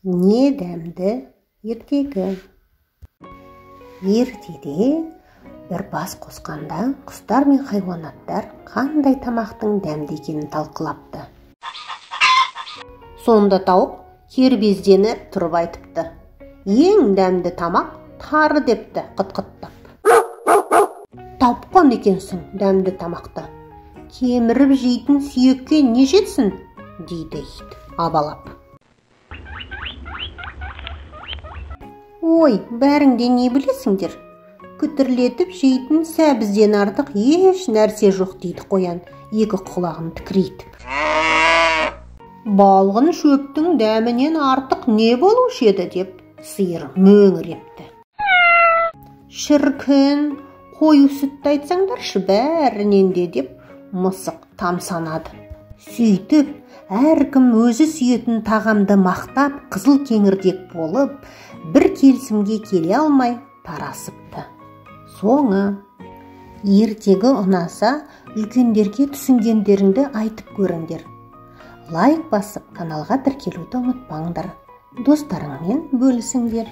Не дәмді ертегі. Ертеде бір бас қосқанда құстар мен хайуанаттар қандай тамақтың дәмді екенін талқылапты. Сонда тауық кербезденіп тұрып айтыпты. Ең дәмді тамақ тары депті қыт-қыттап. Тапқан екенсің дәмді тамақты. Кеміріп жейтін сүйекке не жетсін, дейді ит абалап. Ой, бәрің де не білесіңдер? Күтірлетіп жейтін сәбізден артық еш нәрсе жоқ, дейді қоян, екі құлағын тікірейтіп. Балғын шөптің дәмінен артық не болушы еді, деп сиыр мөңірепті. Шіркін, қою сүтті айтсаңдаршы бәрінен де, деп мысық тамсанады. Сөйтіп, әркім өзі сүйетін тағамды мақтап, қызыл кеңірдек болып, бір келісімге келе алмай тарасыпты. Соңы. Ертегі ұнаса, үлкендерге түсінгендеріңді айтып көріңдер. Лайк басып, каналға тіркелуді ұмытпаңдар. Достарыңмен бөлісіңдер.